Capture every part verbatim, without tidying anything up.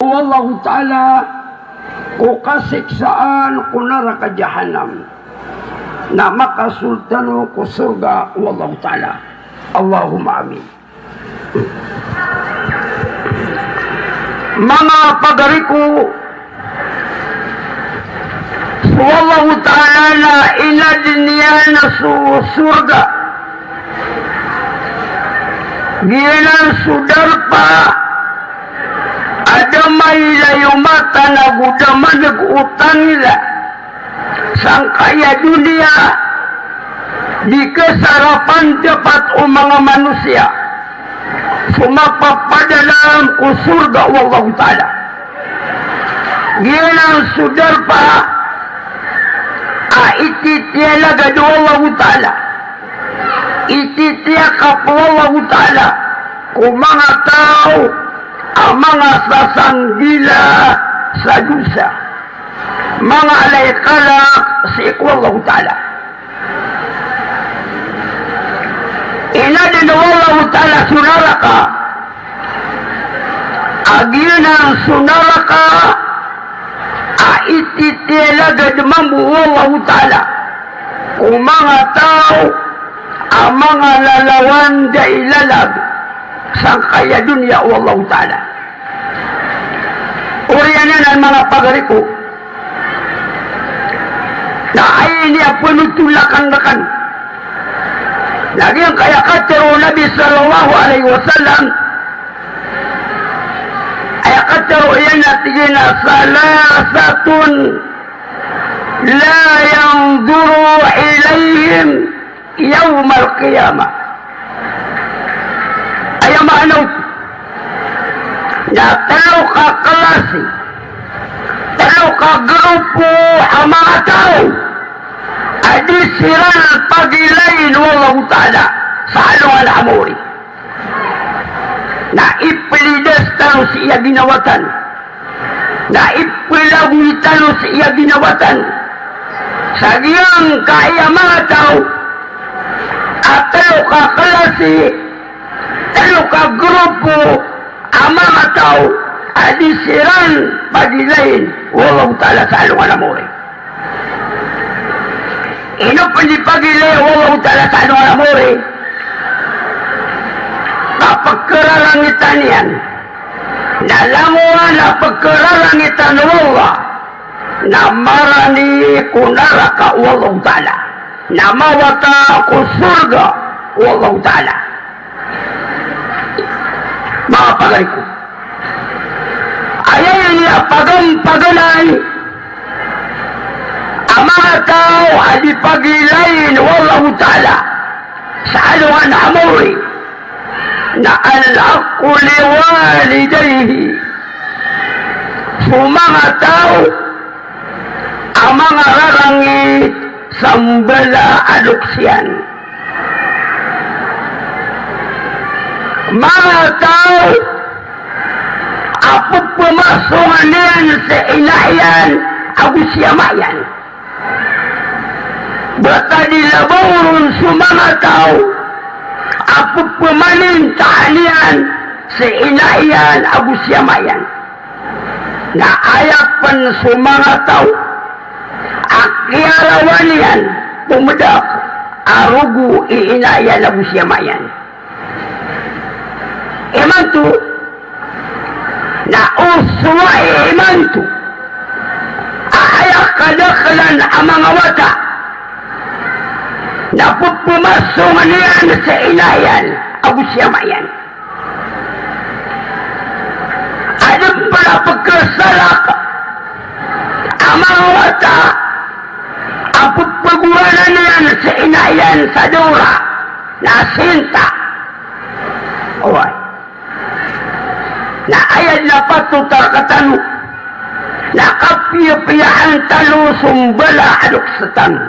Wallahu ta'ala ko kasiksaan ko naraka Jahannam, na makasold tano ko sorga o Allahu ta'ala. Allahumma amin. Manga pagari ko, so Allahu ta'ala na inadn iyan so sorga giyanan so darpa a da mailay o mata nago da maneg o tangila sangkaya doniya, di kasarapan dapat o manga manosiya so mapapadalm ko sorga o Allahu ta'ala. Giyanan so darpa a ititiyalagad o Allahu ta'ala, ititiyakap o Allahu ta'ala ko manga taw a manga sasanggila sa dosa, manga alay kalk sii ko Allahu ta'ala. Inadn o Allahu ta'ala so naraka a giyanan so naraka a ititiyalagad mambo o Allahu ta'ala ko manga taw a manga lalawan da ilalag sangkaya doniya o Allahu ta'ala. Oriyan anan, manga pagari ko, na aya ini a pnotol akn rkano na giyangkaya katharo o Nabi sallallahu alaihi wasallam, aya katharo iyan na tig iyan a, "Thalathatun la yanzuru ilaihim yawmal qiyamah." Aya maana oto na tlo ka klasi, tlo ka grupo a manga taw a di siran pagilayn o Allahu ta'ala sa alongan a mori. Na iplidas tano sii a ginawa tano, na iplagoy tano sii a ginawa tano sa giyangkaya manga taw a tlo ka klasi, tlo ka grupo a manga taw a di siran pagilayn o Allahu ta'ala sa alongan a mori. Ino pn di pagilay o Allahu ta'ala sa alongan a mori? Kapkhararangitan iyan. Na langowan a pkhararangitan o Allah na marani ko naraka o Allahu ta'ala, na mawata ko sorga o Allahu ta'ala. Manga pagari ko, aya ini a pagampaganay a manga taw a di pagilayn o Allahu ta'ala sa alongan a mori na al-aqqu liwalidayhi, so manga taw a manga rarangit sa mbala a loks iyan. Manga taw a pphamasongan iyan si ina iyan ago si ama iyan. Ba ta di labaw ron so manga taw a pphamanitaan iyan si ina iyan ago si ama iyan. Na aya pn so manga taw a kiyarawan iyan o mdak a rogo i ina iyan ago si ama iyan. Imanto na osowai imanto a aya kadaklan a manga wata na pphamasongan iyan si ina iyan ago si ama iyan. Adn pn a pkhasalak a manga wata a pphagoranan iyan si ina iyan sa dawra na sinta. Oway. Na aya dn a patot a rktano na kapiyapiyaan tano so mbala a loks tano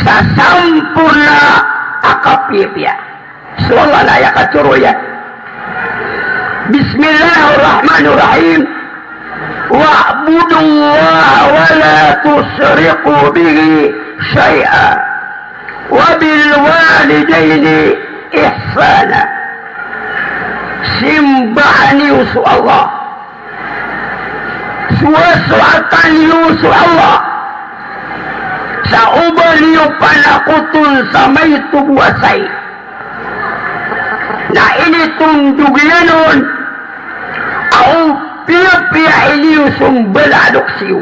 sa samporna a kapiyapiya. So Allah na aya katharo iyan, Bismillahir Rahmanir Rahim. Wa'budullaha wa la tushriku bihi shay'a wa bil walidayni ihsana. Simbaa niyo so Allah Soasoatan iyo so Allah sa o ba niyo panakoton sa maito bo a sai. Na initondog iyan on a o piyapiya iniyo so mbala a loks iyo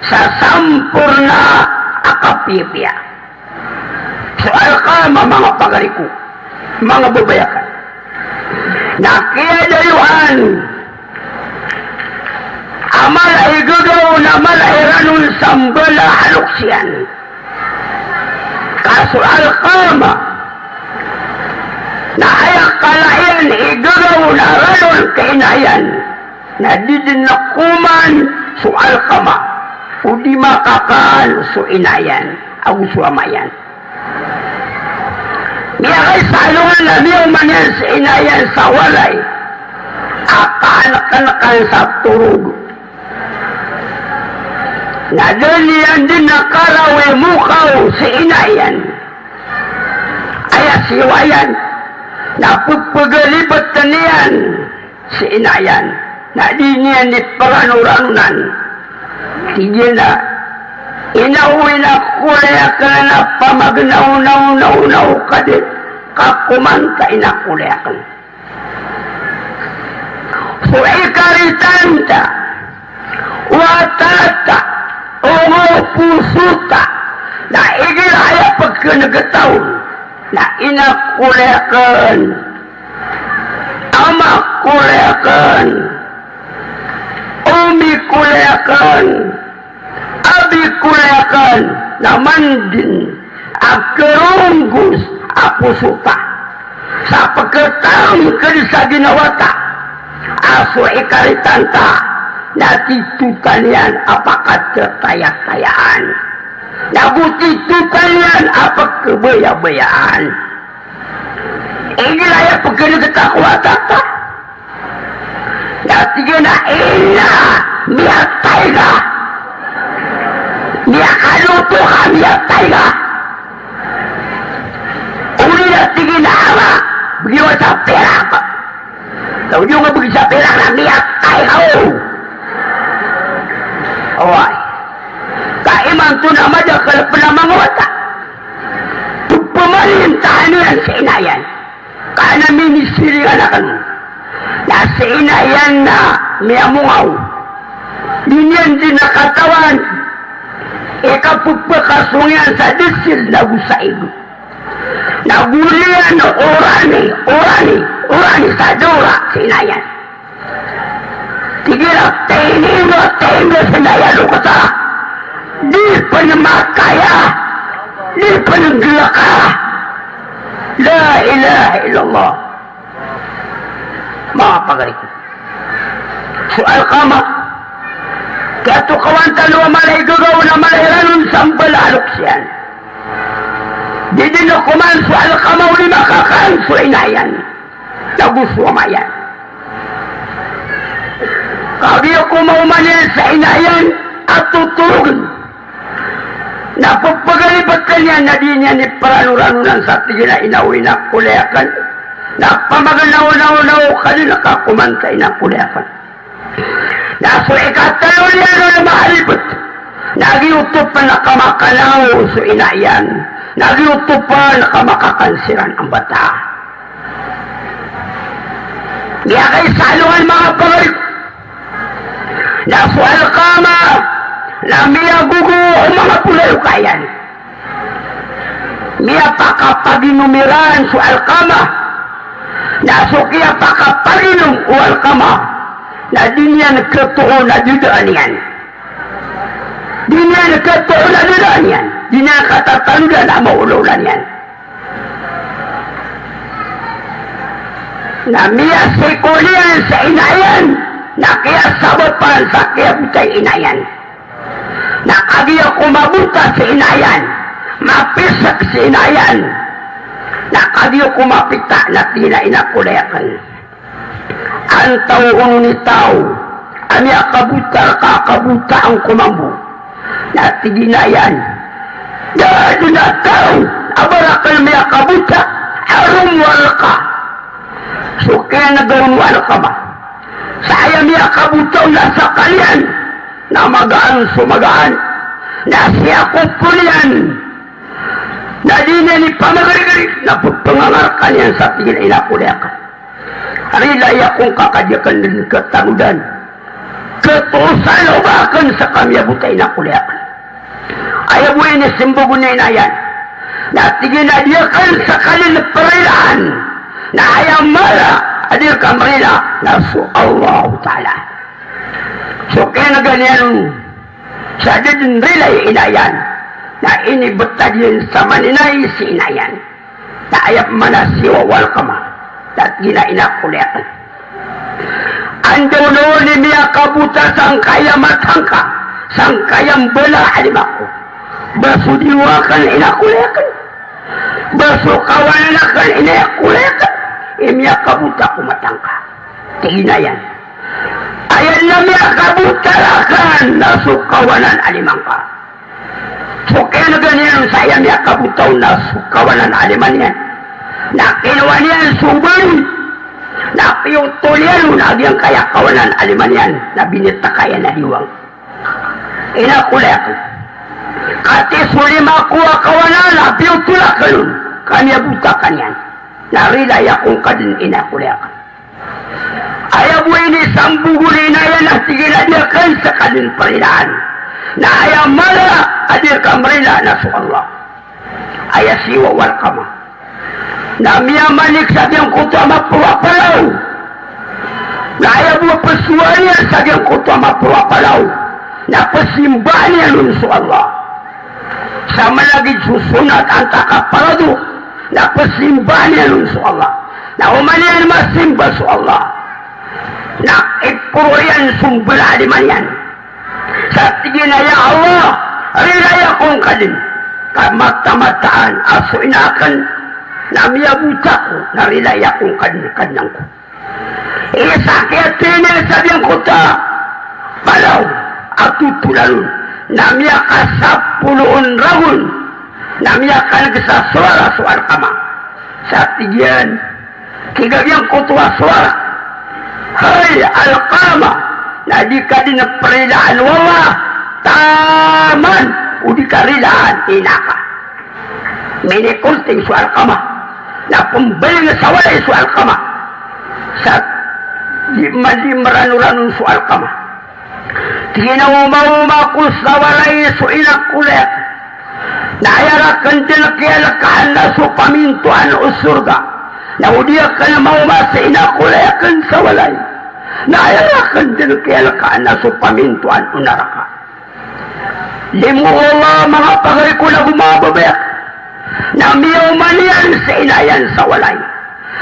sa samporna a kapiyapiya. So Alqamah, manga pagari ko, manga babay akn, na kiyadayoan a mala i gagaw na mala i ranon sa mbala a loks iyan. Ka so Alqamah na aya kala iyan i gagaw na ranon ka ina iyan, na di dn koman so Alqamah, o di makakan so ina iyan ago so ama iyan. Miyakaisa alongan na miyaoma niyan si ina iyan sa walay a kaankankan sa torog. Na da niyan dn a karawi mokaw si ina iyan. Aya siyowa iyan na pphagalibtn iyan si ina iyan, na di niyan di pagano-ranonan. Tig iyan a, "Ina o, ina ko liyakn, na pamagnaw, naw, naw, naw ka di ka koman ka ina ko liyakn." So ikaritan ta, wata ta, onga o poso ta, na igira aya pkhan'gta on na ina ko liyakn, ama ko liyakn, omi ko liyakn, abi ko liyakn, na man dn a karonggos a poso ta sa pkhatangkd sa ginawa ta a so ikaritan ta, na tito ta niyan a pakatatayatayaan, na go tito ta niyan a pkhabayabayaan. Igira aya pkhan'gta ko wata ta, na tig iyan a, "Ina, miyatay ka. Miyakaloto ka, miyatay ka." Odi na tig iyan a, "Ama, bgi ka sa pirak." Ka odi nga bgi sa pirak na miyatay ka, o. Oway. Ka imanto na madakl pn a manga wata, pphamarintahan iyan si ina iyan. Ka na minisiringan akn. Na si ina iyan na miyamongaw. Di niyan dn katawan i kappakasong iyan sa dsil na go sa ig. Na go niyan orani, orani, orani sa dora si ina iyan. Tig iyan a, "Tayni nga, tayni nga sa daya lokta. Di pn makaya, di pn glaka." La ilaha illallah. Manga pagari ko, so Alqamah, kiyatokawan tano a mala i gagaw na mala i ranon sa mbala a loks iyan. Di dn koman so Alqamah o di makakan so ina iyan na go so ama iyan. Kagiya ko maoma niyan sa ina iyan a totorogn, na pphagalibtn iyan na di niyan di pagano-ranonan sa tig iyan a, "Ina o, ina ko liyakn, na pamagnaw, naw, naw ka di na ka koman ka ina ko liyakn." Na so ikatlo niyan on a mahalibt na giyoto pn a kamakanaw so ina iyan, na giyoto pn a kamakakan siran a bata. Miyakaisa alongan, manga pagari ko, na so Alqamah na miyagogo o manga polayoka iyan. Miyapakapaginom iran so Alqamah. Na so kiyapakapaginom o Alqamah na di niyan khatoon a dodaan iyan. Di niyan khatoon a dodaan iyan. Di niyan khatatanodan a maolaola niyan. Na miyasiko niyan sa ina iyan, na kiyasabapan sa kiyabota i ina iyan. Na kagiya ko mabota si ina iyan, mapisk si ina iyan, na kagiya ko mapita na tig iyan a, "Ina ko liyakn, antaa on i taw a miyakabota rka a kabotaan ko mambo?" Na tig iyan a, "Da dn a taw a ba rakn miyakabota a romowa rka so kiyan'ga on o Alqamah. Sa aya miyakabota on na sakali iyan Na magaan so magaan. Na sii ko pn iyan. Na di niyan ipamagarigari. Na pphangangarakan iyan sa tig iyan a ina ko lay akn. Rilai ako ngka ka di akn dn ktanodan. Katosan o ba akn sa kamiyabota ina ko lay akn. Aya bo ini simbag o ina iyan. Na tig iyan a di akn sa ka dn prilaan. Na aya mala a di rka mrila na so Allahu Ta'ala. So kiyanagan iyan sa da dn rilai ina iyan. Na inibtad iyan sa maninay si ina iyan. Na aya pman a siyowa o Alqamah. Na tig iyan a ina ko lay akn. Anda on i miyakabota sangkaya mata ngka, sangkaya mbala a lima ko. Ba so diwa akn ina ko lay akn. Ba so kawanan akn ina ko lay akn. I miyakabota ko mata ngka. Tig iyan a aya na miyakabota rakn na so kawanan a lima ngka. So kiyanagan iyan sa aya miyakabota on na so kawanan a lima niyan. Na kinowa niyan so bari. Na piyotol iyan on a giyangkaya kawanan a lima niyan. Na binitaka iyan a diwang. Ina ko lay akn. Katii so lima ko a kawanan a piyotol akn on. Ka miyabota ka niyan. Na rilai ako ngka dn ina ko lay akn. Aya bo ini sambag o ina iyan a tig iyan a di akn sa ka dn prilaan. Na aya mala a di rka mrila na so Allah. Aya siyowa o Alqamah. Na miyamanik sa giyangkoto a maporo a palaw. Na aya bo a psowa niyan sa giyangkoto a maporo a palaw. Na pzimbaan iyan on so Allah. Sa malagid so sonat antaa ka parado, na pzimbaan iyan on so Allah. Na oman iyan masimba so Allah, na iporo iyan so mbala a lima niyan. Sa tig iyan a ya Allah, rilai ako ngka dn. Ka mataan-mataan a so ina akn na miyabota ko, na rilai ako ngka dn, Kadnan ko. Isa kiyathini sa giyangkoto a palaw a totolan on, na miyakasapolo on ragon, na miyakaneg sa sowara so Alqamah. Sa tig iyan, tig a giyangkoto a sowara, hay Alqamah, na di ka dn prilaan o Allah taman o di ka rilaan i ina ka. Minikolting so Alqamah. Na pmbaling sa walay so Alqamah. Sa di, di maranoranon so Alqamah. Tig iyan a omaoma ako sa walay so ina ko lek. Na aya rakn dn kiyalkaan na so pamintoan o sorga. Na o di akn maoma si ina ko lek sa walay. Na aya rakn dn kiyalkaan na so pamintoan o naraka. Limo o Allah, manga pagari ko nago manga babay akn, na miyaoma niyan si ina iyan sa walay.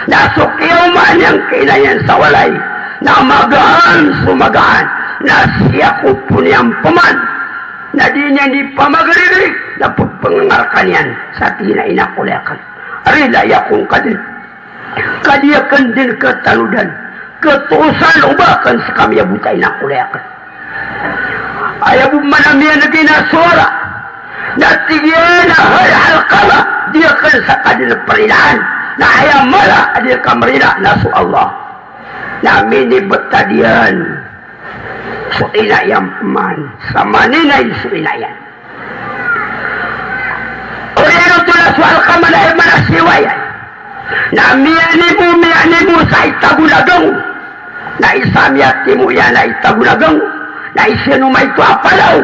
Na so kiyaoma niyan ki ina iyan sa walay na magaan so magaan, na sii ko pn iyan pman. Na di niyan di pamagarigari, na pphangangarakan iyan sa tig iyan a ina ko lek. Rilai ako ngka dn. Ka di akn dn katanodan, katosan o ba akn sa kamiyabota i ina ko lek. Aya bo man a miyaneg iyan a sowara, na tig iyan a hay Alqamah, di akn sa ka dn prilaan. Na aya mala a di ka mrila na so Allah. Na minibtad iyan so ina iyan pman sa maninay so ina iyan. Oriyan oto na so Alqamah na aya man a siyowa iyan. Na miyanibo, miyanibo sa itago na gango. Na isa miyatimo iyan a itago na gango. Na isiyan o maito a palaw.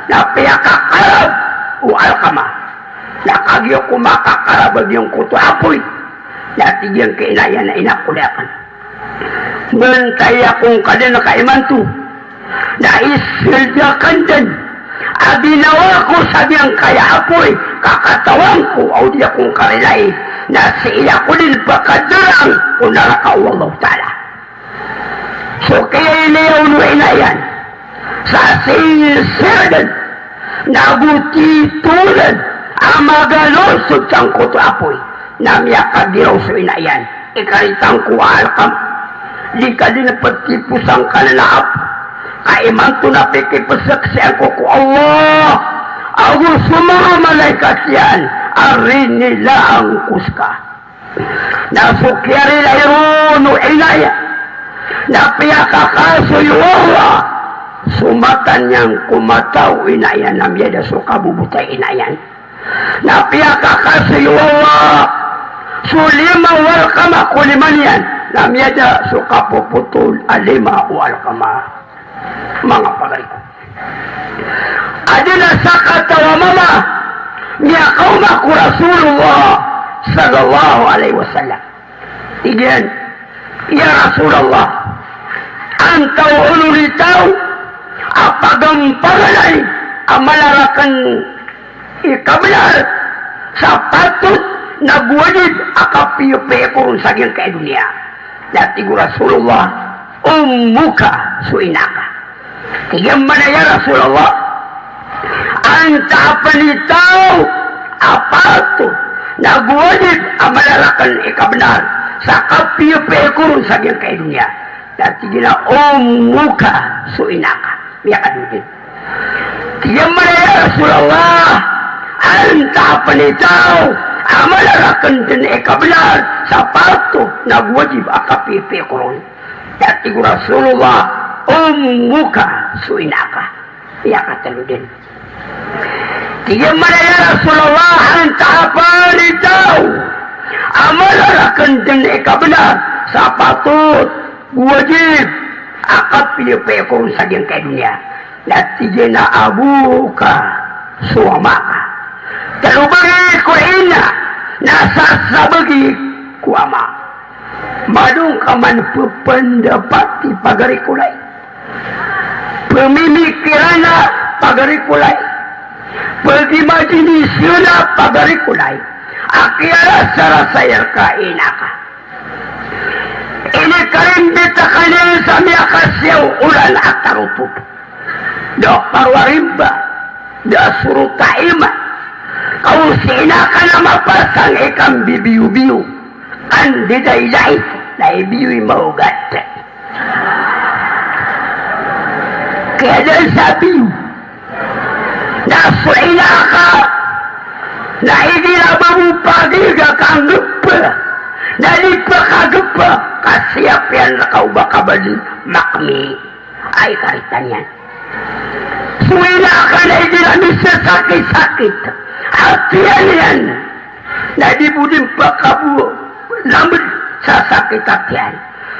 Na piyakakarab o Alqamah. Na kagiya ko makakarab a giyangkoto a apoy, na tig iyan ki ina iyan a ina ko lek. Bantaya ako ngka dn ka imanto. Na isilda akn dn a ginawa ko sa giyangkaya apoy, ka katawan ko a o di ako ngka rilai, na sii ako dn pakadarang ko naraka o Allahu Ta'ala. So kiyailay on o ina iyan sa sii sii dn, nago tito dn a magalos sangkoto a apoy, na miyakagiraw so ina iyan. Ikaritan ko a Alqamah, di ka dn ptipos angkanan a apoy. Ka imanto na pikipsaksian ko ko Allah ago so manga malaikat iyan a rinilaan ko ska. Na so kiyarilai ron o ina iyan na piyakakasoy o Allah So mata niyan ko mata o ina iyan na miyada so kabobota i ina iyan. Na piyakakasoy o Allah so lima o Alqamah ko lima niyan na miyada so kapopotol a lima o Alqamah. Manga pagari ko, adn a sakataw a mama miyakaoma ko Rasulullah sallallahu alaihi wasallam. Tig iyan, "Ya Rasulullah, antaa on i taw a pagamparanay a mala rakn i kabnar sa patot na go wajib a kapiyapiya ko ron sa giyangkai a doniya?" Na tig o Rasulullah, "Ummuka, so ina ka." Tig iyan man a, "Ya Rasulullah, antaa pn i taw a patot na go wajib a mala rakn i kabnar sa kapiyapiya ko ron sa giyangkai a doniya?" Na tig iyan a, "Ummuka, so ina ka." Miyakadowa dn. Tig iyan man a, "Ya Rasulullah, antaa pn i taw a mala rakn dn i kabnar sa patot na go wajib a kapiyapiya ko ron?" Na tig o Rasulullah, "Ummuka, so ina ka." Miyakatlo dn. Tig iyan man a, "Ya Rasulullah, antaa pn i taw a mala rakn dn i kabnar sa patot, wajib a kapiyapiya ko ron sa giyangkai a doniya?" Na tig iyan a, "Abuka, so ama ka." Tlo bagi ko ina, na sasa bagi ko ama. Madong ka man pphndapati, pagari ko lay. Pmimikiran a, pagari ko lay. Pagimajinisiyon a, pagari ko lay. A kiyarasarasay rka i ina ka. Inikarimbit akn iyan sa miyakasiyaw olan a tarotop. Da paro a rimba, da sorot a iman. Ka o si ina ka na mapasang i kambibiyobiyo, kandidaidai, na ibiyo i maogat. Kaya da sa biyo. Na so ina ka na igira ba bo pagiga ka nggpa, na di pkagpa, ka siyap iyan rka o ba ka ba dn makmi. Ay, karitan iyan. So ina ka na igira misasakit-sakit a tiyan iyan, na di bo dn pkabolamed sa sakit a tiyan.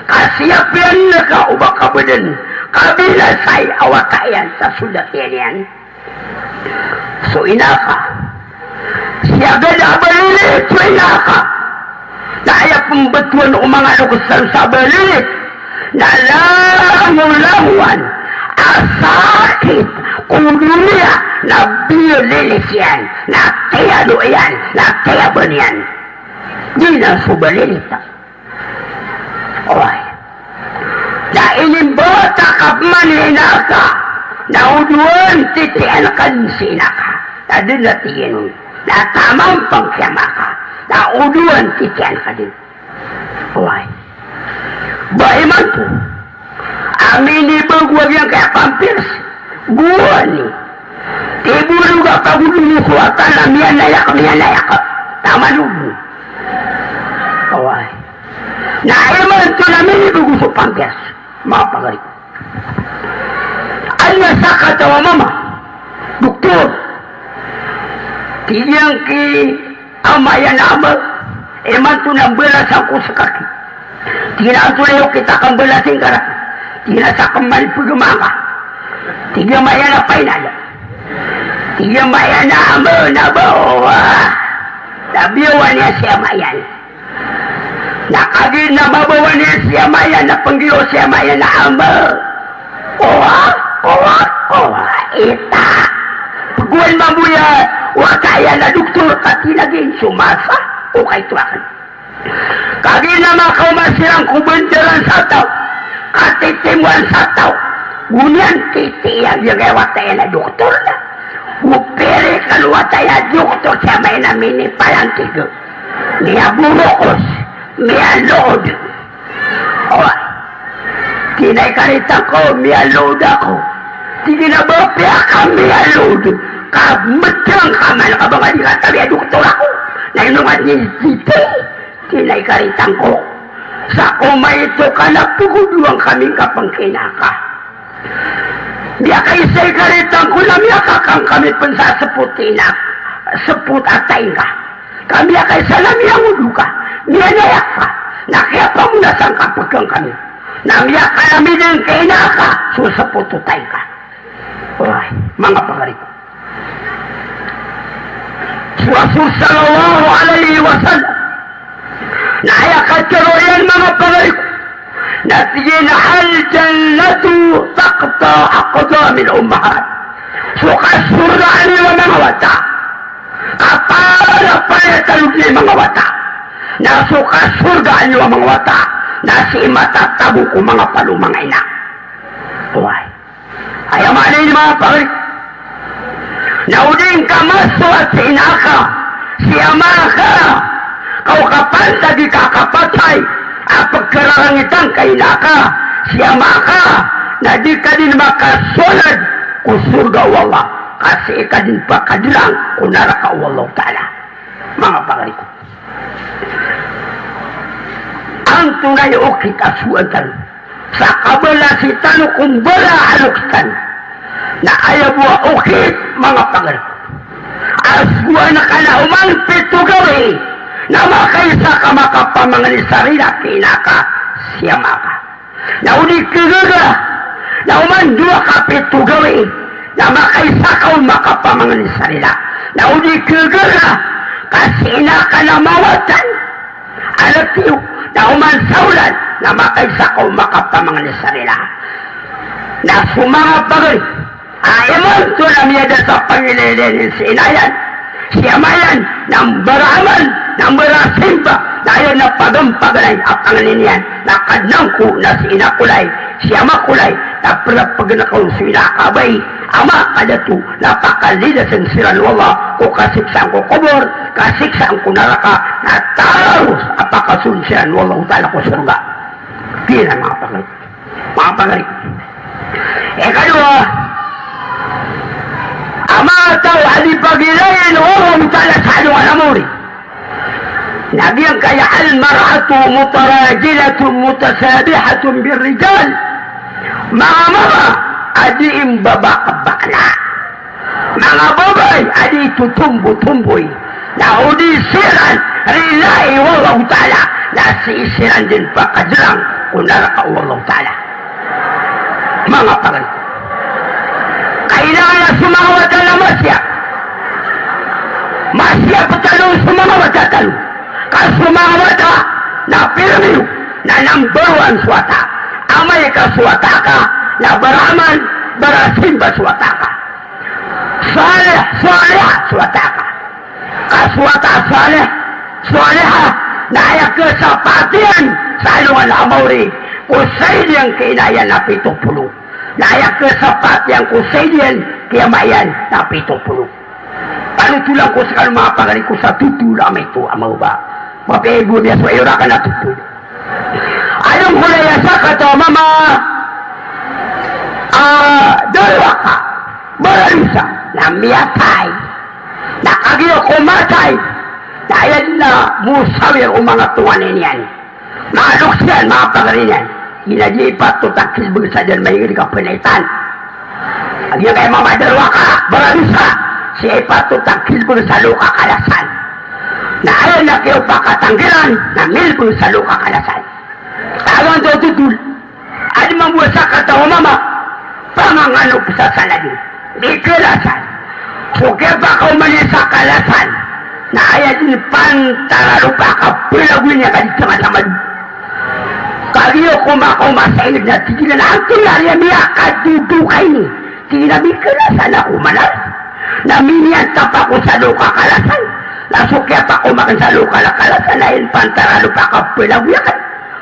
Ka siyap iyan rka o ba ka ba dn kabinasai a wata iyan sa sold a tiyan iyan. So ina ka, siyagad a balilit so ina ka, na aya pmbtowan o manga loks sa balilit na langolangowan a sakit ko doniya, na biyalilit iyan, na tiyado iyan, na tiyabn iyan. Giyanan so balilit. Oway. Na inimbawata ka pman i ina ka, na odowan titian ka dn si ina ka. Na dn a tig iyan on. Na taman pn kiyama ka, na odowan titian ka dn. Oway. Ba imanto a minibago a giyangkaya pampers, gowani. Tibolog a pagodong so wata na miyanayak, miyanayak. Taman odo. Oway. Na imanto na minibago so pampers. Mapagari. Adn a sakataw a mama, doktor. Tig iyan ki ama iyan a, "Ama, imanto na mbalasan ko skaki." Tig iyan a, "Antonaa i okit a kambalasan ka rakn?" Tig iyan a, "Sakn man i pgmanga." Tig iyan a ama iyan a, "Painada." Tig iyan a ama iyan a, "Ama, na ba, owa." Na biyawan iyan si ama iyan. Na kagiya na mabawan iyan si ama iyan, na pnggiraw si ama iyan a, "Ama, owa, owa, owa, ita." Pgowan mambo iyan, wata iyan a doktor, ka tig iyan a giya so masa o kaito akn. Kagiya na makaoma siran ko bandaran sa taw, katitimoan sa taw, go niyan titiiya giyangkaya wata iyan a doktor na. Go piri kn o wata iyan a doktor si ama iyan a minipalantig. Miyaborokos, miyalood. Owa. Tig iyan a, "Ikaritan ko, miyalood ako." Tig iyan a, "Ba apiya ka miyalood, ka mtng ka man, ka ba nga di katawi a doktor ako?" Na ino nga di titi. Tig iyan a, "Ikaritan ko, sa ko maito ka na pgodowan kami ngka pn ki ina ka." Miyakaisa i karitan ko na miyakakan kami pn sa spot i ina, spot a taing ka. Ka miyakaisa na miyangodo ka, miyanayak ka, na kiyapamolasan ka pkan kami. Na miyakalami dn ka ina ka so spot o taing ka. Oway, manga pagari ko. So Rasul sallallahu alaihi wasallam na aya katharo iyan, manga pagari ko, na tig iyan a, "Al jannatu tahta aqdamil ummahat." So kasorgaan iyo a manga wata, kaparapaya tano dn i manga wata. Na so kasorgaan iyo a manga wata na sii matatago ko manga palo o manga ina. Oway. Aya maana niyan, manga pagari, na o di ngka masoat si ina ka, si ama ka, ka o kapantag i kakapatay a pkhararangitan ka ina ka, si ama ka, na di ka dn makasold ko sorga o Allah, ka sii ka dn pakadrang ko naraka o Allahu Ta'ala. Manga pagari ko, antonaa i okit a sowaan tano sa kabalasi tano ko mbala a loks tano? Na aya bo a okit, manga pagari ko, a sowaan ka na oman pito gawii na makaisa ka makapamangni sa rila ki ina ka, si ama ka. Na o di khagaga na oman dowa ka pito gawii na makaisa ka o makapamangni sa rila. Na o di khagaga ka si ina ka na mawatan a latiyo, na oman sa olan na makaisa ka o makapamangni sa rila. Na so manga pagari a imanto na miyada sa pangilaylay niyan si ina iyan, si ama iyan, na mbaraman, na mbarasimba, na aya na pagampaganay a pangni niyan na, "Kadnan ko, na si ina ko lay, si ama ko lay, na prapagn ako so ina ka a bai, ama ka dato, na pakalidasn siran o Allah ko kasiksaan ko kobor, kasiksaan ko naraka, na taros a pakasold siran o Allahu Ta'ala ko sorga." Di na, manga pagari. Manga pagari. Ikadowa, a manga taw a di pagilay o Allahu Ta'ala sa alongan a maori na giyangkaya al-mar'atu mutarajilatun mutasabihatun bir-rijal. Manga mama a di mbabakbakla. Manga babay a di totombotomboy, na o di siran rilai o Allahu Ta'ala, na sii siran dn pakadrang ko naraka o Allahu Ta'ala. Manga pagari. Kailangan a so manga wata na masiyap. Masiyap tano so manga wata tano. Ka so manga wata na pirmiyo, na number one so wata. Amay ka so wata ka na baraman, barasimba so wata ka. Salih, salihah so wata ka. Ka so wata salih, salihah, na aya kasapaat iyan sa alongan a maori ko said iyan ki ina iyan na pito polo. Na aya kasapaat iyan ko said iyan ki ama iyan na pito polo. Panotolan ko skano, manga pagari ko, sa totol a maito a maoba. Mapiya i bo niyan so aya rakan a totol. Adn ko laya sakataw a mama a darowaka, baradosa, na miyatay. Na kagiya ko matay, na aya dn a mosawir o manga tonganay niyan, manga loks iyan, manga pagari niyan, ina di ipatot a kilbg sa dn maingd ka pnaitan. Kagiya kay mama darowaka, baradosa, sii ipatot a kilbg sa loks ka kalasan. Na aya na kiyaopakatanggiran na milbg sa loks ka kalasan. Tagan to totol. Adi mambo a sakataw a mama, pamangano pn sa saladi. Di kalasan. So kiyapakaoma niyan sa kalasan na aya dn pantararopa ka plagoy niyan ka di tama-tama. Kagiya ko makaoma sa ingd na tig iyan a antonaa i miyakadodo ka ini. Tig iyan a mikalasan ako manar. Na miniyantap ako sa loks ka kalasan. Na so kiyapakaoma akn sa loks ka kalasan na aya dn pantararopa ka plagoy akn.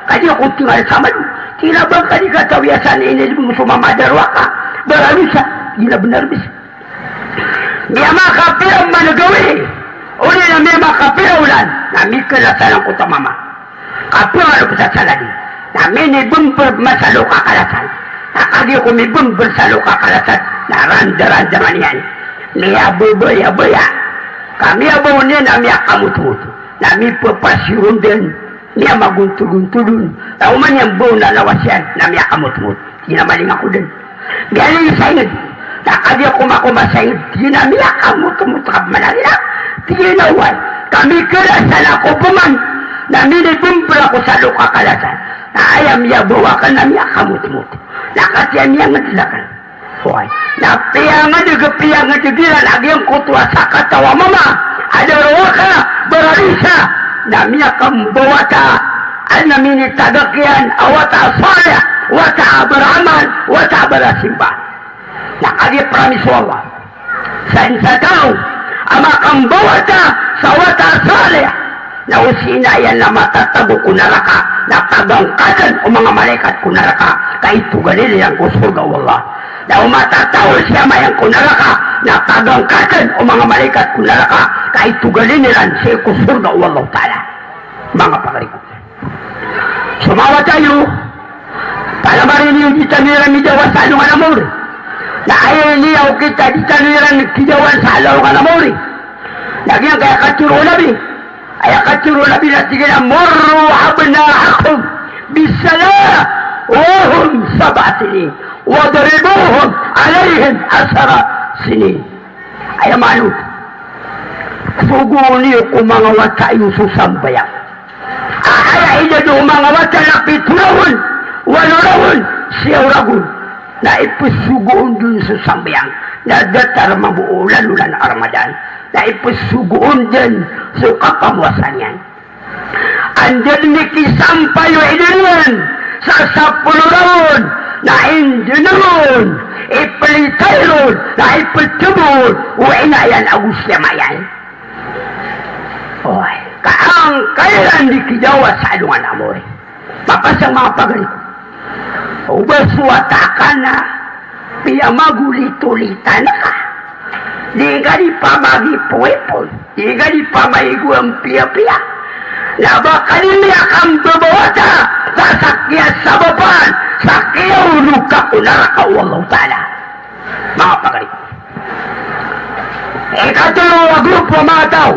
Kagiya ko tingal sa malo. Tig iyan a ba ngka di katawi a san inilbng so mama darowaka, baradosa. Tig iyan a bnar bs. Miyamakapira man gawii, odi na miyamakapira olan, na mikalasan angkoto a mama. Kapira sa saladi. Na minibmbr man sa loks ka kalasan. Na kagiya ko mibmbr sa loks ka kalasan, na randarandangan iyan. Miyababaya-baya. Ka miyabaw niyan na miyakamotmot. Na mipapasiron dn, miyamagontogonto dn. Na oman iyan baw na lawas iyan, na miyakamotmot. Tig iyan a maling ako dn. Giyangkai saingd. Na kagiya komakomasaingd, tig iyan a miyakamotomoto ka pman a riya. Tig iyan a oway, ka mikerasa ako pman, na minibmbl ako sa loka kalasan. Na aya miyabaw akn na miyakamotomoto. Na katii a miyangdl akn. Oway. Na piyangdg, piyangdg iran a giyangkoto a sakataw a mama a da rowaka baradosa, na miyakambawata a na minitagak iyan a wata a salih, wata a baramal, wata a barasimba. Na kagiya promise o Allah sa insan sa taw a makambawata sa wata a salih, na o sii na iyan na matatago ko naraka, na pagangkatn o manga malaikat ko naraka, ka itogalin iran ko sorga o Allah. Na o matatago si ama iyan ko naraka, na pagangkatn o manga malaikat ko naraka, ka itogalin iran sii ko sorga o Allah Ta'ala. Manga pagari ko. So manga wata iyo, palamarin iyo di tano iran mijawa sa alongan a mawri. Na aya iniyaw kita di tano iran kijawan sa alongan a mawri. Na giyangkaya katharo o Nabi. Aya katharo o Nabi na tig iyan a, "Murru abna'akum bis-salah wa hum sab'a sinin, wadribuhum alayha ashara sinin." Aya maana oto, sogoon iyo ko manga wata iyo so sambayang. A aya idad o manga wata na pito ragon, walo ragon, siyaw ragon. Na ipsogoon dn so sambayang. Na datar mambo o olan-olan a Ramadan, na ipsogoon dn so kapamowasa niyan. Anda dn i kisampay o ida niyan sa sapolo ragon, na indn ron iplitay ron, na iptbo ron o ina iyan ago si ama iyan. Oway, ka angkaya iran di kijawa sa alongan a mawri. Mapasang manga pagari ko. O ba so wata ka na piyamagolitolitan ka. Di ka di pamagipoipoi. Di ka di pamaigoan piyapiya. Na ba ka di miyakambabawata sa sakiya sabapan, sakiya oloka ko naraka o Allahu Ta'ala. Manga pagari ko. Ikatlo a grupo a manga taw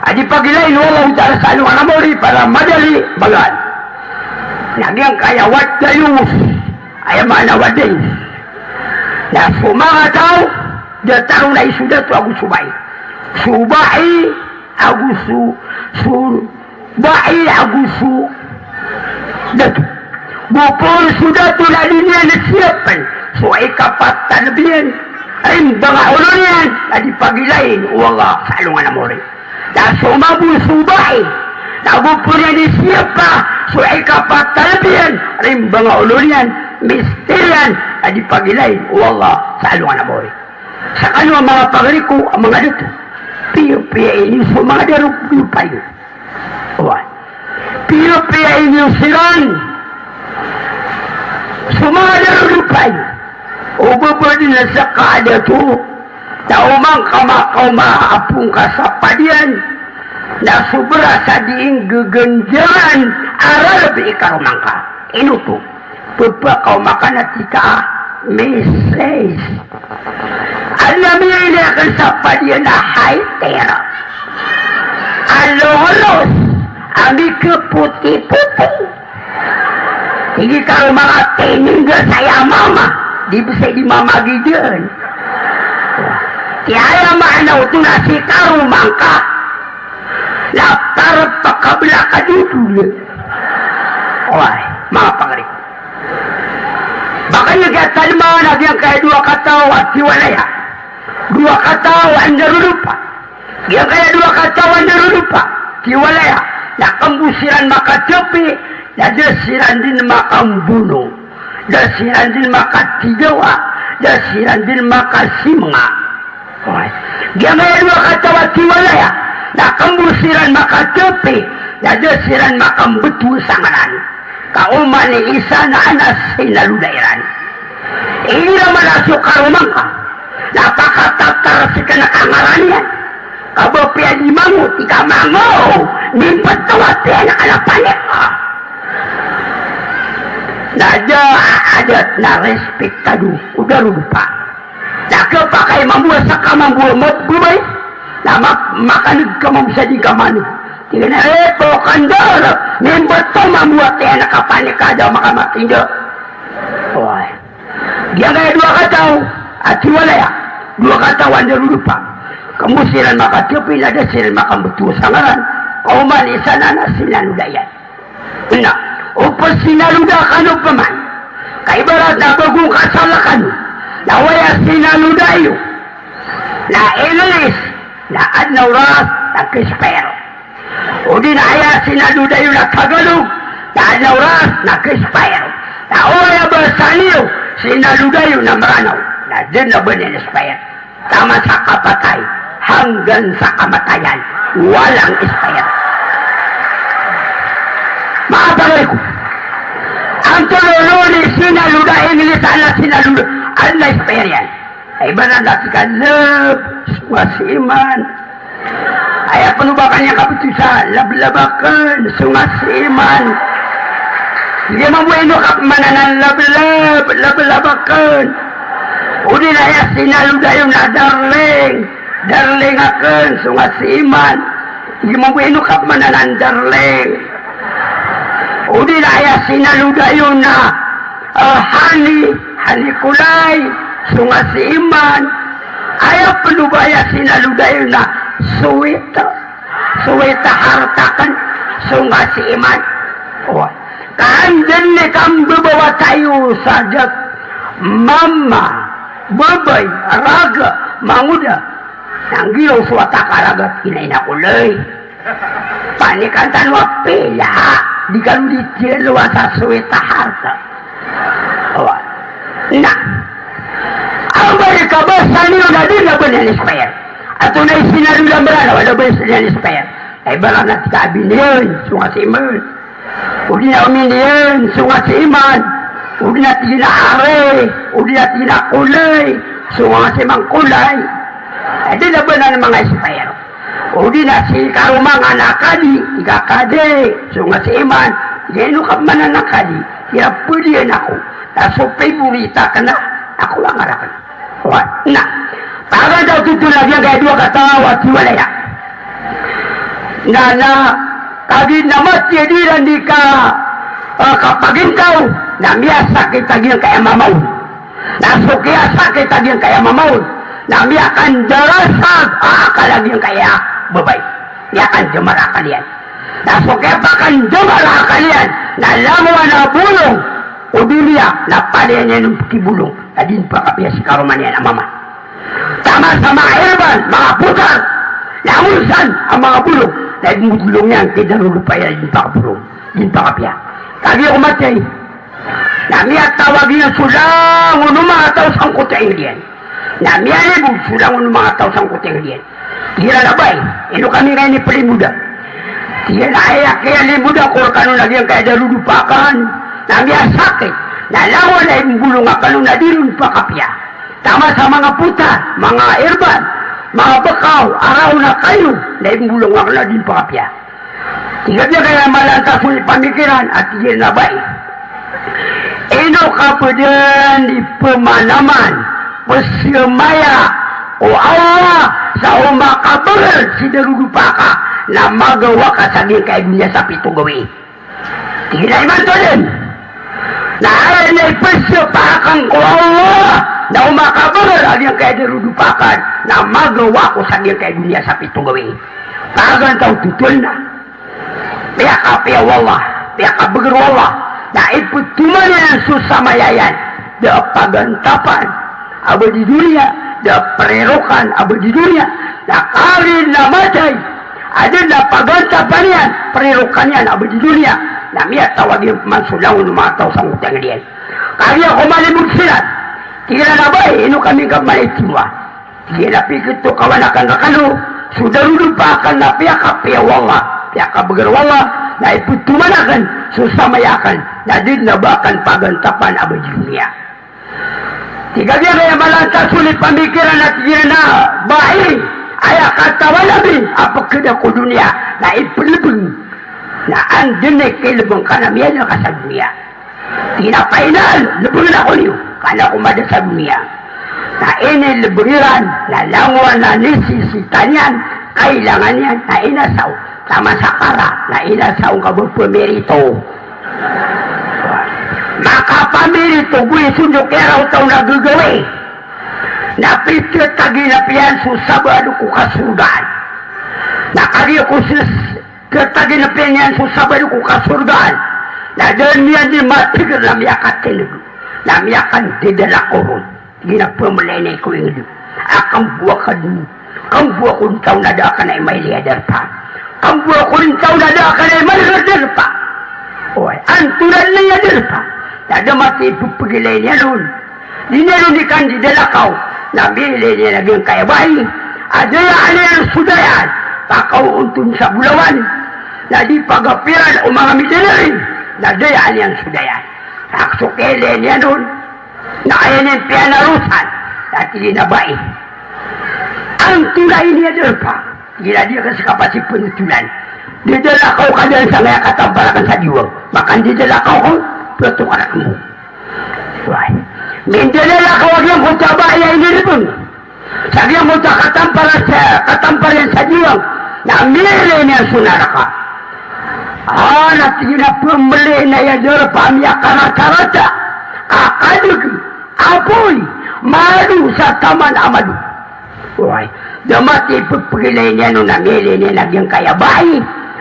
a di pagilain o Allahu Ta'ala sa alongan a mawri, para madali bagaan. Na giyangkaya wad-dayus. Aya maana wad-dayus. Na so manga taw, datar on a i so dato ago so bai. So bai ago so, so bai ago so dato. Bo pn so dato na di niyan siyapn so ikapat a lbi iyan, rimbang a olo niyan, na di pagilain o Allah sa alongan a mawri. Na so mambo so bai, na go pn iyan siyapa so ikapat a lbi iyan, rimbang a olo niyan, mister iyan, na di pagilain o Allah sa alongan a mawri. Skano a manga pagari ko a manga dato, piyapiya ini so manga darodopa iyo. Oway. Piyapiya ini siran so manga darodopa iyo. O ba ba dn a ska a dato, na oman ka makaoma a pongka sa padiyan, na so bras a di inggaganjaran a rarb i karoma ngka. Ino oto? Pphakaoma ka na tig ka a message. Adn a miyailay akn sa padiyan a haiter a lolos a mikapotipoti. Tig i karoma ngka, tiningga saya mama, di bs di mama giyan. Aya maana oto na si karoma ngka na tarpakabla ka dodol. Oway, manga pagari ko. Makaniya giya talman a giyangkaya dowa kataw a tiwalaya. Dowa kataw a ndarodopa. Giyangkaya dowa kataw a ndarodopa, tiwalaya. Na kmbo siran makatpi, na da siran dn makambono. Da siran dn makatigawa. Da siran dn makasimnga. Oway. Giyangkaya dowa kataw a tiwalaya, na kmbo siran makatpi, na da siran makambtowan sa ngaran. Ka oman i isa na anas i naloda iran. Igira man a so karoma ngka na pakatatar skn a ngaran iyan, ka ba piya di mango, tig ka mango, mimbtowan a tiyan ka na panik ka. Na da a adat na respetado o darodopa. Na khapakay mambo a ska mambo a mababay, na ma-, makan'g ka mambo sa di ka man'g. Tig iyan a, "Eh, pokandar, mimbtowan mambo a tiyan ka panik ka da makamatindg." Oway. Giyangkaya dowa kataw a tiwalaya, dowa kataw a ndarodopa. Kamo siran makatiyapin a da siran makambeto sa ngaran. Ka oman i isa na na sinaloda iyan. Na, o pesinaloda kano peman, ka ibarat na bago ngka sa lakano, na oway a sinaloda iyo na English, na adn a oras na expire. O di na aya sinaloda iyo na Tagalog, na adn a oras na expire. Na oway a basa niyo, sinaloda iyo na Meranaw, na dn a ba niyan expire. Taman sa kapatay hanggan sa kamatayan, walang expire. Manga pagari ko, antonaa i sinaloda English, adn a sinaloda, adn a expire iyan. Ay, ibarat na tig ka love, so nga si iman. Aya pn o ba ka niyan kabetosa, lablab akn, so nga si iman. Di mambo ino ka pman anan lablab, lablab akn. O di na aya sinaloda iyo na darling, darling akn, so nga si iman. Di mambo ino ka pman anan darling. O di na aya sinaloda iyo na, ah, honey, honey kulay, so nga si iman. Aya pn o ba aya sinaloda iyo na sweet, sweetheart akn, so nga si iman. O, ka anda dn i kambebawata iyo sa dat mama, babay, raga, mangoda. Na nggiraw so wata ka raga, ina, ina ko lay. Panikan tano a pila, di kano di tiyalowa sa sweetheart. Awa. Na, amba i kabasa niyo na dn a ba niyan expire. Antonaa i sinaloda Meranaw a da ba niyan expire. Ay, ibarat na tig ka abiniyan, so nga si iman. O di na ominiyan, so nga si iman. O di na tig iyan a are, o di na tig iyan a kulay, so nga si iman kulay. Ay, dn a ba niyan manga-expire. O di na si karoma nga na kadi, tig ka kadi, so nga si iman. Di ino ka pman anan kadi, tig iyan a pd iyan ako. Na so favorite akn na, ako a ngaran akn. Oway. Na, pagantaw totol a giyangkaya dowa kataw a tiwalaya. Na, na, kagiya na matiya di iran di ka, ah, kapagintaw, na miyasakit a giyangkaya mama on. Na so kiyasakit a giyangkaya mama on, na miyakandarasag a akal a giyangkaya babay. Miyakandamar a akal iyan. Na so kiyapakandamar a akal iyan, na langowan a bolong o doniya, na palaya niyan on pkibolong, na di niyan pakapiya si karoma niyan a mama. Taman sa manga irban, manga potar, langon san a manga bolong, na ipmbolong iyan ki darodopa iyan, di niyan pakabolong, di niyan pakapiya. Kagiya ko matay, na miyatawag iyan so langon o manga taw sangkoto a ingd iyan. Na miyalibod so langon o manga taw sangkoto a ingd iyan. Tig iran a, "Bay, ino kami ngka iniplimboda?" Tig iyan a, "Aya kiyalimboda ko rkano na giyangkaya darodopa akn na miyasakit, na langon a ipmbolong akn on na di ron pakapiya. Taman sa manga potar, manga irban, manga bekaw a raon a kayo, na ipmbolong akn na di ron pakapiya." Tig a giyangkaya mala a taso i pamikiran a tig iyan a, "Bay, ino ka pd dn di pmanaman, pzamaya ko Allah sa o makabagr si darodopa ka na magawa ka sa giyangkaya doniya sa pito gawii?" Tig iyan a, "Imanto dn. Na aya niyan i pzapakn ko Allah na o makabagr a giyangkaya darodopa akn na magawa ko sa giyangkaya doniya sa pito gawii." Pagantaw totol na. Piyakapiya o Allah, piyakabagr o Allah, na iptoman iyan so samaya iyan, da a pagantapan a ba di doniya, da a prirokan a ba di doniya, na kagiya na matay, adn a pagantapan iyan, prirokan iyan a ba di doniya, na miyatawag iyan pman so langon o manga taw sangkoto a ingd iyan. Kagiya ko malibod siran, tig iran a, "Bay, ino kami ngka pman initiwa?" Tig iyan a, "Pkitokawan akn rkano so darodopa akn na piyakapiya o Allah, piyakabagr o Allah, na iptoman akn so samaya akn, na di dn a ba akn pagantapan a ba di doniya." Tig a giyangkaya mala a taso i pamikiran a tig iyan a, "Bay, aya katawan ami a pkada ko doniya na iplbng, na anda dn i kilbng ka na miyada ka sa doniya?" Tig iyan a, "Painal, lbngn ako niyo, ka an ako mada sa doniya." Na inilbng iran, na langowan a nisisita niyan, kailangan iyan, na inasaw. Taman sa kara, na inasaw ka ba pmirito. Makapamili to gowii so ndokiyaraw taw na gagawii. Na pithataginap iyan so sabaad ko kasorgaan. Na kagiya ko sis-, thataginap iyan so sabaad ko kasorgaan. Na da niyan dii matigr na miyakatindg. Na miyakandidalakaw ron. Tig iyan a pmlay ko ingd. A kamboa ka dn, kamboa ko dn taw na da akn a mailay a darpa. Kamboa ko dn taw na da akn a mailay a darpa. Oway, antonaa dn a darpa? Na da mati pphagilay niyan on. Di niyan on dii kandidalakaw. Na miilay niyan a giyangkaya bai a da aya niyan so dayaan. Pakaontod sa bolawan. Na di pagapiran o manga midanari. Na da aya niyan so dayaan. Sa so kailay niyan on. Na aya niyan piyanarosan, na tig iyan a bai. Antonaa ini a darpa? Tig iyan a di akn ska pasi pnotolan. Didalakaw ka dn sangkaya katampar akn sa diwang. Makandidalakaw ka, ptokar akn bo. Oway. Mindidalakaw a giyangkoto a bai a inird on. Sa giyangkoto a katampar sa, katampar iyan sa diwang, na miilay niyan so naraka. A, na tig iyan a pmlay na aya darpa a miyakaratarata, kakadg, apoy, mado sa taman a mado. Oway, da mati pphagilay niyan on na miilay niyan a giyangkaya bai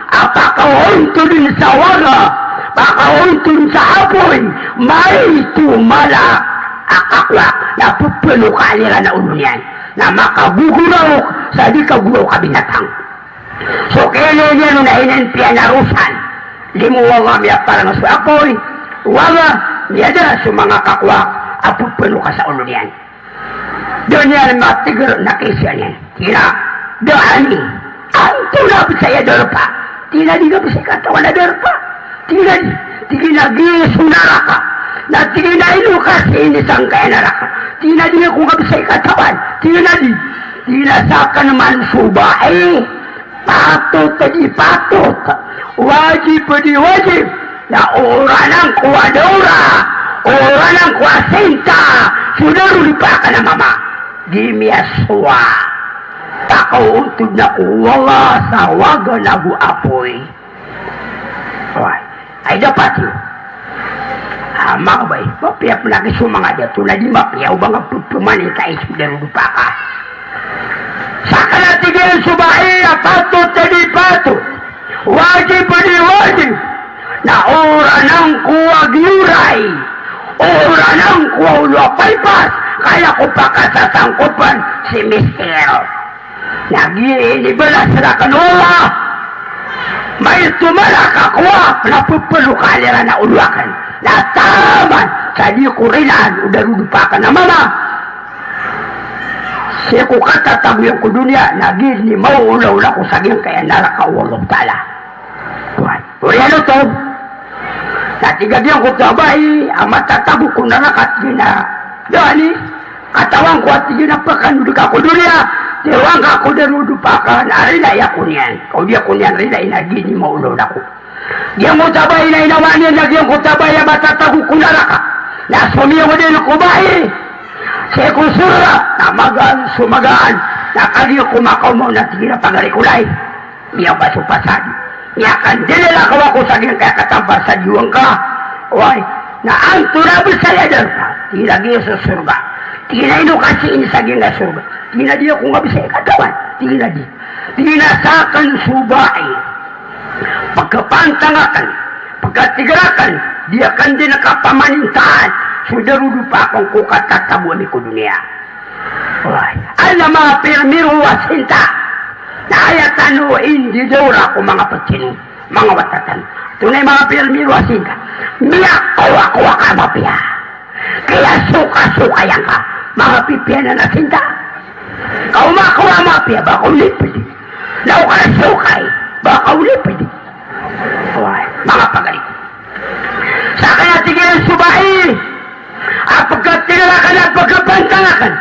a pakaontod sa waga, pakaontod sa apoy, maito mala a kakowa, na pphanokaan iran a olo niyan. Na makagogoraok sa di kagoraok a binatang. So kailay niyan on na aya niyan piyanarosan. Limo o waga miyaparang so apoy, waga miyada so manga kakowa a pphanoka sa olo niyan. Da niyan matigr na kaisa niyan. Tig iyan a, da ani, antonaa bs aya darpa? Tig iyan a di ngka bs katawan a darpa. Tig iyan a di, tig iyan a giya so naraka. Na tig iyan a ino ka sii sangkaya naraka? Tig iyan a di ako ngka bs katawan. Tig iyan a di, tig iyan a sakn man so bai. Patot di patot, wajib di wajib, na oranan ko a dawra, oranan ko a sinta so darodopa akn a mama. Di miyasowa. Pakaontod ako o Allah sa waga nago apoy. Oway. Ay, dapat iyo. A, manga bai, mapiya pn a giya so manga dato na di mapiya o ba nga pphamaninta i so darodopa ka. Sakn a tig iyan so bai a patot a di patot, wajib a di wajib, na oranan ko a giyoray, oranan ko a olo a paypas, ka aya ko pakasasangkopan si mister. Na giya inibalas rakn o Allah. Maito mala a kakowa, na pphanokaan iran a olo akn. Na taman sa di ko rilaan o darodopa akn a mama. Sii ko katatago iyan ko doniya, na giya ini maolaola ko sa giyangkaya naraka o Allahu Ta'ala. Oway. Oriyan oto. Na tig a giyangkoto a bai a matatago ko naraka, tig iyan a, da ani, katawan ko a tig iyan a pkhanod ka ko doniya, tiroang ka ko darodopa akn a rilai ako niyan. Ka o di ako niyan rilai na giya ini maolaola ko. Giyangkoto a bai na inawaan iyan a giyangkoto a bai a matatago ko naraka na somiyong dn ko bai sii ko sorga, na magaan so magaan, na kagiya ko makaoma on na tig iyan a pagari ko lay. Miyaba so pasad. Miyakandidalakaw ako sa giyangkaya katampar sa diwang ka. Oway, na antonaa bs aya darpa? Tig iyan a giya so sorga. Tig iyan a ino ka sii sa giyangkaya sorga? Tig iyan a di ako ngka bs katawan. Tig iyan a di. Tig iyan a sakn so bai. Pkhapantang akn, pkhatigr akn, di akn dn kapamanintaan so darodopa akn ko katatago ami ko doniya. Oway. Aya manga pirmiro a sinta na aya tano indidawra ko manga ptino, manga wata tano. Antonaa i manga pirmiro a sinta? Miyakowakowa ka mapiya. Kiyasokasoka iyan ka. Manga pipiya anan a sinta. Ka o makowa mapiya, ba ka o lipd. Na o kasokay, ba ka o lipd. Oway, manga pagari. Sa kaya tig iyan so bai a pkhatigr akn, a pkhapantang akn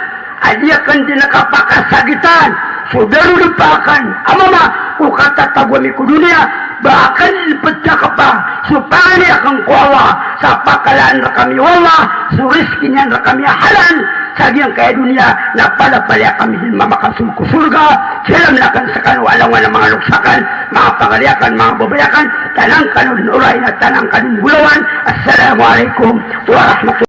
a di akn dn kapakasagitan so darodopa akn a mama ko katatago ami ko doniya, ba akn pthakpa so pangni akn ko Allah sa pakalaan rkami o Allah so rizki niyan rkami a halal, sa giyangkaya doniya, na palapalaya kami dn mamakasold ko sorga. Salam akn skano, alangan a manga loks akn, manga pagari akn, manga babay akn, tanan kano dn oray na tanan kano dn bolawan. Assalamu alaikum warahmatullahi